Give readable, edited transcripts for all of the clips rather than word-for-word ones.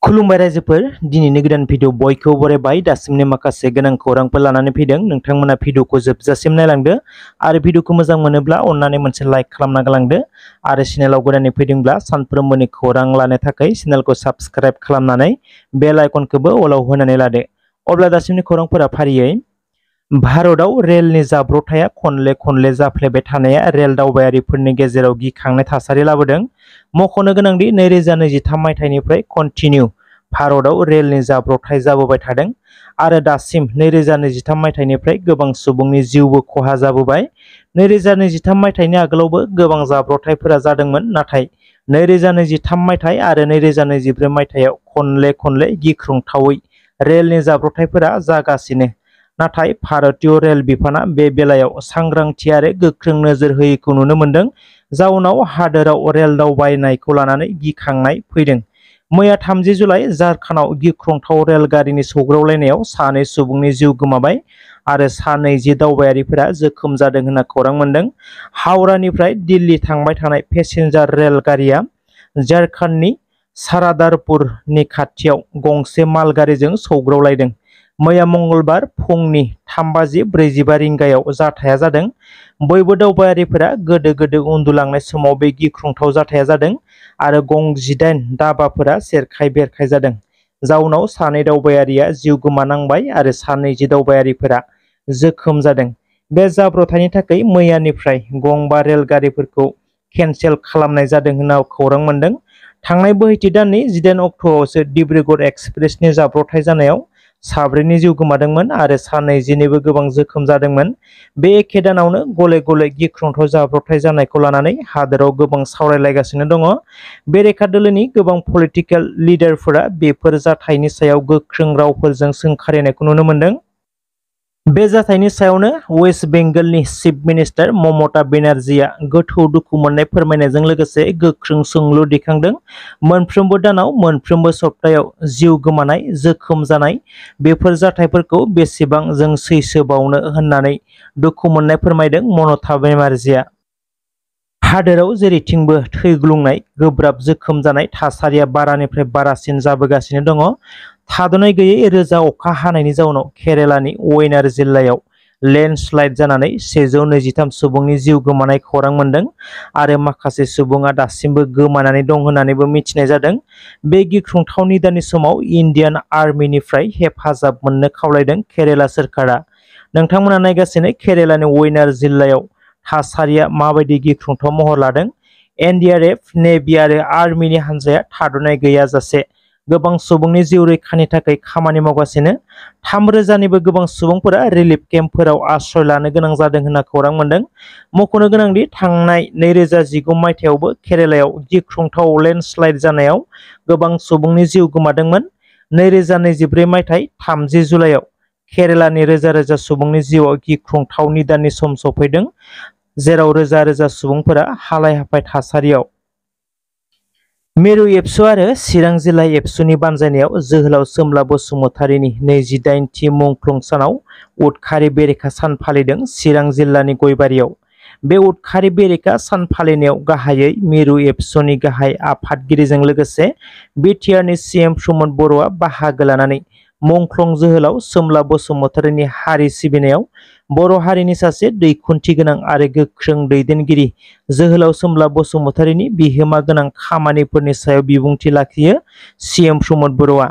खुलुमबाय रायजोफोर दिनैनि गोदान भिडिअ बयखौबो बरायबाय दासिमनि माखासे गोनां खौरांफोर लानानै फैदों नोंथांमोना भिडिअखौ जोबजासिम नायलांदो आरो भिडिअखौ मोजां मोनोब्ला अन्नानै मोनसे लाइक खालामना गालांदो आरो चेनेलाव गोदानै फैदोंब्ला सानफ्रोमबोनि खौरां लानो थाखाय चेनेलखौ साबस्क्राइब खालामनानै बेल आइकनखौबो अलाव होनानै लादो। अब्ला दासिमनि खौरांफोरा फारियै भारतआव रेलनि जाब्रबथाया खनले जाफ्लेबाय थानाया रेल दावबायारिफोरनि गेजेराव गिखांनाय थासारि लाबोदों। मख'नो गोनांदि 2023 मायथाइनिफ्राय कन्टिनिउ भारतआव रेलनि जाब्रबथाय जाबोबाय थादों आरो दासिम 2023 मायथाइनिफ्राय गोबां सुबुंनि जिउबो खहा जाबोबाय। 2023 मायथाइनि आगोलावबो गोबां जाब्रबथायफोरा जादोंमोन, नाथाय 2023 मायथाइ आरो 2024 मायथाइयाव खनले गिख्रंथावै रेलनि जाब्रबथायफोरा जागासिनो। नाथाय भारतीय रेल बिफाना बे बेलायाव सांग्रांथि आरो गोख्रों नोजोर होयैखौ नुनो मोनदों, जाउनाव हादोराव रेल दावबायनायखौ लानानै गिखांनाय फैदों। मैया 30 जुलाइ झारखन्डआव गिख्रंथाव रेलगारिनि सौग्रावलायनायाव 2 सुबुंनि जिउ गोमाबाय आरो 20 दावबायारिफोरा जोखोम जादों होनना खौरां मोनदों। हावड़ानिफ्राय दिल्ली थांबाय थानाय पेसेन्जार रेलगारिया झारखन्डनि सारादारपुरनि खाथियाव गंसे मालगारिजों सौग्रावलायदों। मैया मंगलबार फुंनि 3:45 रिंगायाव जाथाया जादों। बयबो दावबायारिफोरा गोदो उन्दुलांनाय समाव बे गिख्रंथाव जाथाया जादों आरो गं 18 दाबाफोरा सेरखाय बेरखाय जादों, जाउनाव 2 दावबायारिया जिउ गोमानांबाय आरो 20 दावबायारिफोरा जोखोम जादों। बे जाब्रबथायनि थाखाय मैयानिफ्राय गंबा रेलगारिफोरखौ केन्सेल खालामनाय जादों होनना खौरां मोनदों। थांनाय बोहैथि दाननि 18 अक्ट'आवसो डिब्रुगड़ एक्सप्रेसनि जाब्रबथाय जानायाव 4 जिउ गोमादोंमोन आरो 20निबो गोबां जोखोम जादोंमोन। बे एखे दानावनो गले गिख्रंथाव जाब्रबथाय जानायखौ लानानै हादोराव गोबां सावरायलायगासिनो दङ। बेरेखा दोलोनि गोबां पलिटिकेल लिडारफोरा बेफोर जाथायनि सायाव गोख्रों रावफोरजों सोंखारिनायखौ नुनो मोनदों। बे जाथायनि सायावनो वेस्ट बेंगलनि चिफ मिनिस्टार ममता बेनार्जीआ गोथौ दुखु मोननाय फोरमायनायजों लोगोसे गोख्रों सोंलु दैखांदों। मोनफ्रोमबो दानाव मोनफ्रोमबो सप्तायाव जिउ गोमानाय, जोखोम जानाय, बेफोर जाथायफोरखौ बेसेबां जों सैसो बावनो होननानै दुखु मोननाय फोरमायदों ममता बेनार्जीआ। हादोराव जेरैथिंबो थैग्लुंनाय, गोब्राब जोखोम जानाय थासारिया बारानिफ्राय बारासिन जाबोगासिनो दङ। थाद'नाय गैयै रोजा अखा हानायनि जाउनाव केरेलानि वायनाड जिल्लायाव लेन्डस्लाइड जानानै 123 सुबुंनि जिउ गोमानाय खौरां मोनदों आरो माखासे सुबुङा दासिमबो गोमानानै दं होननानैबो मिथिनाय जादों। बे गिख्रंथाव निदाननि समाव इन्डियान आर्मिनिफ्राय हेफाजाब मोननो खावलायदों केरेला सोरखारा। नोंथांमोना नायगासिनो केरेलानि वायनाड जिल्लायाव थासारिया माबायदि गिख्रंथाव महर लादों। एनडीआरएफ, नेवी आरो आर्मिनि हान्जाया थाद'नाय गैयाजासे गोबां सुबुंनि जिउ रैखानि थाखाय खामानि मावगासिनो। 3000निबो गोबां सुबुंफोरा रिलिफ केम्पफोराव आश्रय लानो गोनां जादों होनना खौरां मोनदों। मख'नो गोनांदि थांनाय 2019 मायथाइयावबो केरेलायाव गिख्रंथाव लेन्डस्लाइड जानायाव गोबां सुबुंनि जिउ गोमादोंमोन। 2024 मायथाइ 30 जुलाइआव केरेलानि रोजा सुबुंनि जिउआव गिख्रंथाव निदाननि सम सफैदों, जेराव रोजा सुबुंफोरा हालाय-हाफाय थासारियाव। मिरु एबसु आरो चिरां जिल्ला एबसुनि बानजायनायाव जोहोलाव सोमला बसुमतारीनि 28थि मुंख्लं सानाव उदखारि बेरेखा सान फालिदों चिरां जिल्लानि गयबारियाव। बे उदखारि बेरेखा सान फालिनायाव गाहायै मिरु एबसुनि गाहाय आफादगिरिजों लोगोसे बिटिआरनि सीएम प्रमद बर'आ बाहागो लानानै मुंख्लं जोहोलाव सोमला बसुमतारीनि हारि सिबिनायाव बर' हारिनि सासे दैखुनथि गोनां आरो गोख्रों दैदेनगिरि जोहोलाव सोमला बसुमतारीनि बिहोमा गोनां खामानिफोरनि सायाव बिबुंथि लाखियो सीएम प्रमद बर'आ।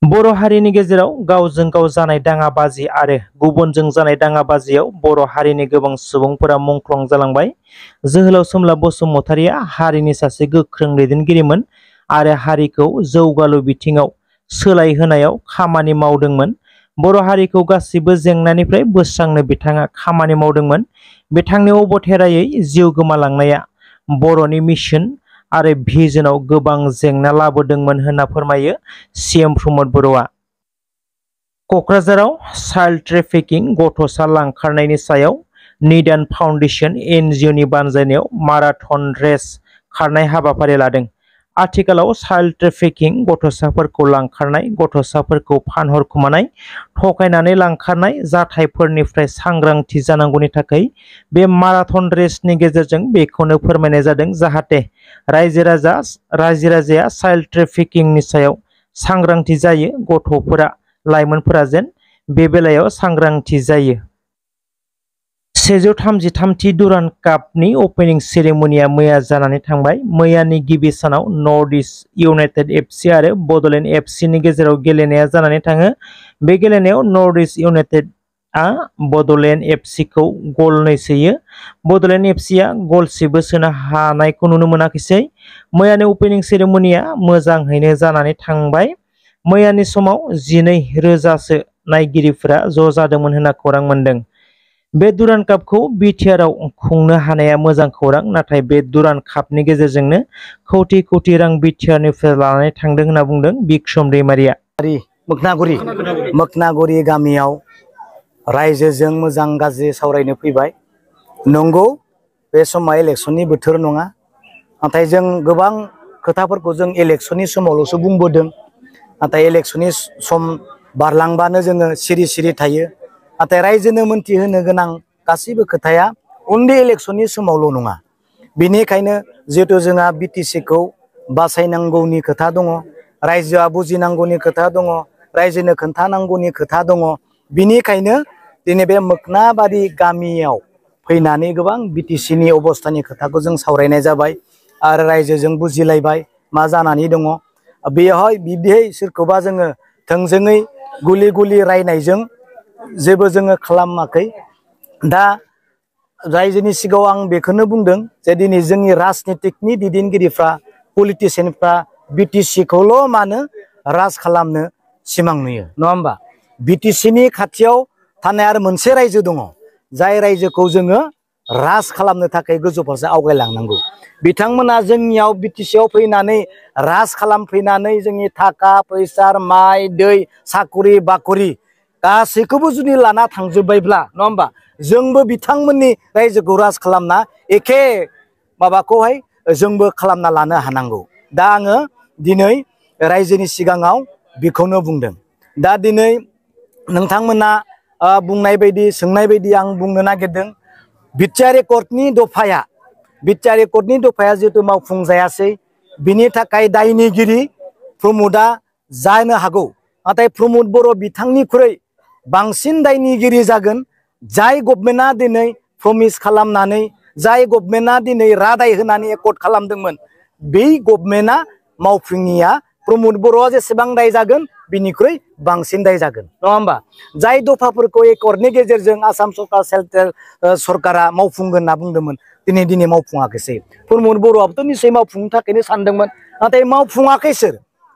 बर' हारिनि गेजेराव गावजों गाव जानाय दाङाबाजि आरो गुबुनजों जानाय दाङाबाजियाव बर' हारिनि गोबां सुबुंफोरा मुंख्लं जालांबाय। जोहोलाव सोमला बसुमतारीया हारिनि सासे गोख्रों दैदेनगिरिमोन आरो हारिखौ जौगालु बिथिङाव सोलायहोनायाव खामानि मावदोंमोन। बर' हारिखौ गासिबो जेंनानिफ्राय बोस्रांनो बिथाङा खामानि मावदोंमोन। बिथांनि अबथेरायै जिउ गोमालांनाया बर'नि मिशन आरो भिजनआव गोबां जेंना लाबोदोंमोन होनना फोरमायो सीएम प्रमद बर'आ। क'क्राझाराव चाइल्ड ट्रेफिकिं गथ'सा लांखारनायनि सायाव निदान फाउन्डेसन एनजिअनि बानजायनायाव माराथन रेस खारनाय हाबाफारि लादों। आथिखालाव चाइल्ड ट्रेफिकिं गथ'साफोरखौ लांखारनाय गथ'साफोरखौ फानहरखुमानाय थगायनानै लांखारनाय जाथायफोरनिफ्राय सांग्रांथि जानांगौनि थाखाय बे माराथन रेसनि गेजेरजों बेखौनो फोरमायनाय जादों जाहाथे रायजो राजाया चाइल्ड ट्रेफिकिंनि सायाव सांग्रांथि जायो गथ'फोरा लाइमोनफोरा जेन बे बेलायाव सांग्रांथि जायो। 133थि डुरान्ड कापनि ओपनिं सेरेमनिया मैया जानानै थांबाय। मैयानि गिबि सानाव नर्थ इस्ट इउनाइटेड एफसि आरो बड'लेण्ड एफसिनि गेजेराव गेलेनाया जानानै थाङो। बे गेलेनायाव नर्थ इस्ट इउनाइटेडआ बड'लेण्ड एफसिखौ गल 2 सोयो। बड'लेण्ड एफसिया गलसेबो सोनो हानायखौ नुनो मोनाखिसै। मैयानि ओपनिं सेरेमनिया मोजाङैनो जानानै थांबाय। मैयानि समाव 12,000सो नायगिरिफोरा ज' जादोंमोन होनना खौरां मोन्दों। बे डुरान्ड कापखौ बिटिआरआव खुंनो हानाया मोजां खौरां, नाथाय बे डुरान्ड कापनि गेजेरजोंनो कौटि कौटि रां बिटिआरनिफ्राय लानानै थांदों होनना बुंदों बिक्रम दैमारिया। मोखनागुरि गामियाव रायजोजों मोजां गाज्रि सावरायनो फैबाय। नंगौ बे समा इलेक्शननि बोथोर नङा, नाथाय जों गोबां खोथाफोरखौ जों इलेक्शननि समावल'सो बुंबोदों। नाथाय इलेक्शननि सम बारलांबानो जोङो सिरि सिरि थायो। नाथाय रायजोनो मोनथिहोनो गोनां गासैबो खोथाया उन्दै इलेक्शननि समावल' नङा। बेनिखायनो जिहेतु जोंहा बिटिसिखौ बासायनांगौनि खोथा दङ, रायजोआ बुजिनांगौनि खोथा दङ, रायजोनो खोन्थानांगौनि खोथा दङ। बिनिखायनो दिनै बे मोखनाबारि गामियाव फैनानै गोबां बिटिसिनि अबस्थानि खोथाखौ जों सावरायनाय जाबाय आरो रायजोजों बुजिलायबाय मा जानानै दङ। बेवहाय बिदिहाय सोरखौबा जोङो थोंजोङै गुलि रायनायजों जेबो जोङो खालामाखै। दा रायजोनि सिगाङाव आं बेखौनो बुंदों जे दिनै जोंनि राजनितिकनि दैदेनगिरिफ्रा पलिटिसियानफ्रा बिटिसिखौल' मानो राज खालामनो सिमां नुयो, नङा होमबा? बिटिसिनि खाथियाव थानाय आरो मोनसे रायजो दङ, जाय रायजोखौ जोङो राज खालामनो थाखाय गोजौ फारसे आवगायलांनांगौ। बिथांमोना जोंनियाव बिटिसिआव फैनानै राज खालामफैनानै जोंनि थाखा फैसा माइ दै साखरि बाखरि गासैखौबो जुदि लाना थांजोब्बायब्ला, नङा होमबा, जोंबो बिथांमोननि रायजोखौ राज खालामना एखे माबाखौहाय जोंबो खालामना लानो हानांगौ। दा आङो दिनै रायजोनि सिगाङाव बेखौनो बुंदों। दा दिनै नोंथांमोना बुंनाय बायदि सोंनाय बायदि आं बुंनो नागिरदों। बिटिआर एकर्डनि दफाया जिहेतु मावफुंजायासै, बिनि थाखाय दायनिगिरि प्रमदआ जानो हागौ। नाथाय प्रमद बर' बिथांनिख्रुइ बांसिन दायनिगिरि जागोन जाय गभर्नमेन्टआ दिनै प्रमिस खालामनानै, जाय गभर्नमेन्टआ दिनै रादाय होनानै एकर्ड खालामदोंमोन, बै गभर्नमेन्टआ मावफुङिया प्रमद बर'आ जेसेबां दाय जागोन बिनिख्रुइ बांसिन दाय जागोन, नङा होमबा? जाय दफाफोरखौ एकर्डनि गेजेरजों आसाम सरकार सेन्ट्रेल सरकारा मावफुंगोन होनना बुंदोंमोन, दिनै मावफुङाखैसै। प्रमद बर'आबोथ' निश्चय मावफुंनो थाखायनो सानदोंमोन, नाथाय मावफुङाखै सोर?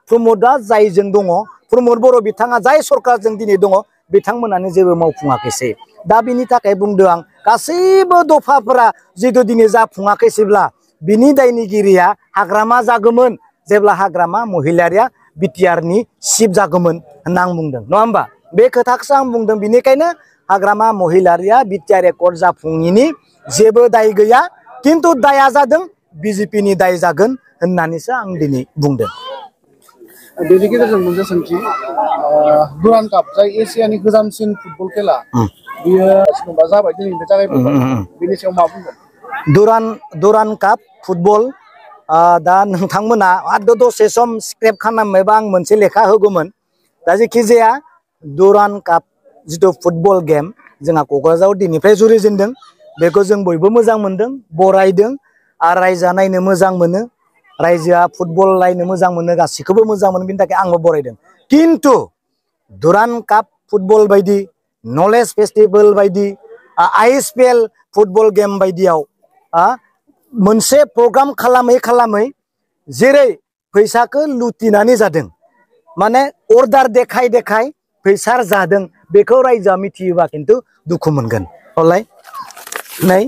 प्रमदआ जायजों दङ, प्रमद बर' बिथाङा जाय सरकारजों दिनै दङ, बिथांमोनानो जेबो मावफुङाखैसै। दा बिनि थाखाय बुंदों आं, गासैबो दफाफोरा जिहेतु दिनै जाफुङाखैसैब्ला बिनि दायनिगिरिया हाग्रामा जागौमोन जेब्ला हाग्रामा महिलारिया बिटिआरनि चिफ जागौमोन होनना आं बुंदों, नङा होमबा? बे खोथाखौसो आं बुंदों। बेनिखायनो हाग्रामा महिलारिया बिटिआर एकर्ड जाफुङिनि जेबो दाय गैया, खिन्थु दाया जादों बिजेपिनि दाय जागोन होननानैसो आं दिनै बुंदों। बेनि गेजेरजों मोनसे सोंथि, डुरान्ड काप जाय एसियानि गोजामसिन फुटबल खेला, बियो जाबाय दिनैनिफ्राय जागायबोबाय, बेनि सायाव मा बुंगोन? डुरान्ड काप फुटबल, दा नोंथांमोना दसे सम स्क्रेप खालामबायबा आं मोनसे लेखा होगौमोन। दा जेखि जाया डुरान्ड काप जिथु फुटबल गेम जोंहा क'क्राझाराव दिनैनिफ्राय जुरिजेनदों। बेखौ जों बयबो मोजां मोनदों, बरायदों आरो रायजोआ नायनो मोजां मोनो। रायजोआ फुटबल नायनो मोजां मोनो, गासैखौबो मोजां मोनो, बिनि थाखाय आंबो बरायदों। खिन्थु डुरान्ड काप फुटबल बायदि, नलेज फेस्टिभेल बायदि, ISPL फुटबल गेम बायदियाव मोनसे प्रग्राम खालामै जेरै फैसाखौ लुटिनानै जादों, माने अर्डार देखाय फैसा जादों, बेखौ रायजोआ मिथियोबा खिन्थु दुखु मोनगोन। हलाय नै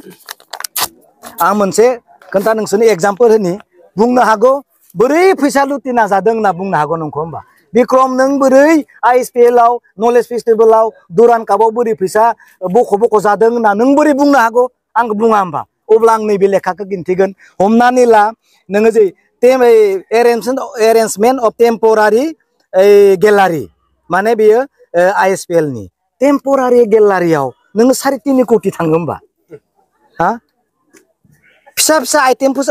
आं मोनसे खोन्था नोंसोरनि एग्जाम्पल होनि, बुंनो हागौ बोरै फैसा लुटिना जादों होनना बुंनो हागौ नोंखौ होमबा? बिक्रम नों बोरै ISPL आव नलेज फेस्टिभेलाव डुरान्ड कापआव बोरै फैसा बख' जादों होनना नों बोरै बुंनो हागौ? आं बुङा होमबा? अब्ला आं नैबे लेखाखौ दिन्थिगोन। हमनानै ला नोङो जे एरेन्जमेन्ट अफ टेम्परारि गेलारि माने बेयो ISPL नि टेम्परारि गेलारियाव नोङो 3.5 कोटि थाङो होमबा हा फिसा फिसा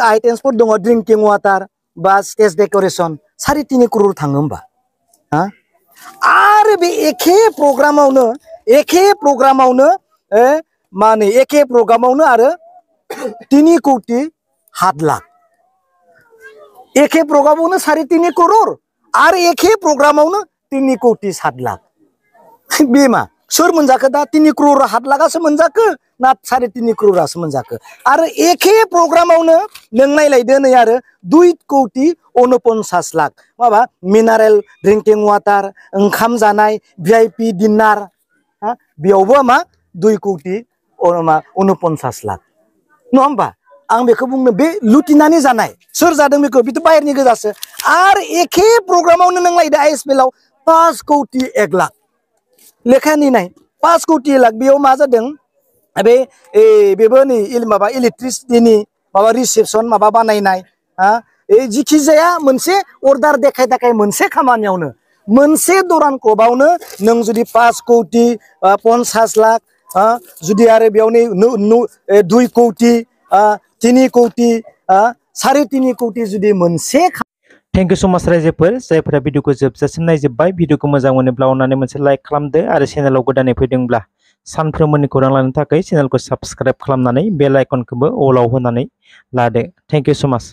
आइटेम्सफोर दङ ड्रिंकिं वाटार बा स्टेज डेकोरेशन 3.5 करोड़ थाङो होमबा हा आरो बे एखे प्रग्रामावनो माने एखे प्रग्रामावनो आरो 3 कोटि 7 लाख एखे प्रग्रामावनो 3.5 करोड़ आरो एखे प्रग्रामावनो 3 कोटि 7 लाख बेमा सोर मोनजाखो दा 3 करोड़ 7 लाखासो मोनजाखो ना 3.5 करोड़ासो मोनजाखो आरो एखे प्रग्रामावनो नों नायलायदो नै आरो 2 कोटि 49 लाख माबा मिनारेल ड्रिंकिं वाटार ओंखाम जानाय VIP डिनार हा बेयावबो मा 2 कोटि 49 लाख नङा होमबा आं बेखौ बुंनो बे लुटिनानै जानाय सोर जादों बेखौ बिथ' बाहेरनि गोजासो आरो एखे प्रग्रामावनो नों नायदो ISPL आव 5 कोटि 1 लाख लेखानि नाय 5 कोटि 1 लाख बेयाव मा जादों बेबो नै माबा इलेक्ट्रिसिटिनि माबा रिसेपसन माबा बानायनाय हा जिखि जाया मोनसे अर्डार देखाय मोनसे खामानियावनो मोनसे दरान कबावनो नों जुदि 5 कोटि 50 लाख जुदि आरो बेयावनो 2 कोटि 3 कोटि 3.5 कोटि जुदि मोनसे थेंक इउ सो माच रायजोफोर जायफोरा भिडिअखौ जोबजासिम नायजोब्बाय भिडिअखौ मोजां मोनोब्ला अननानै मोनसे लाइक खालामदो आरो चेनेलाव गोदानै फैदोंब्ला सानफ्रोमबोनि खौरां लानो थाखाय चेनेलखौ साबस्क्राइब खालामनानै बेल आइकनखौबो अलाव होनानै लादो थेंक इउ सो माच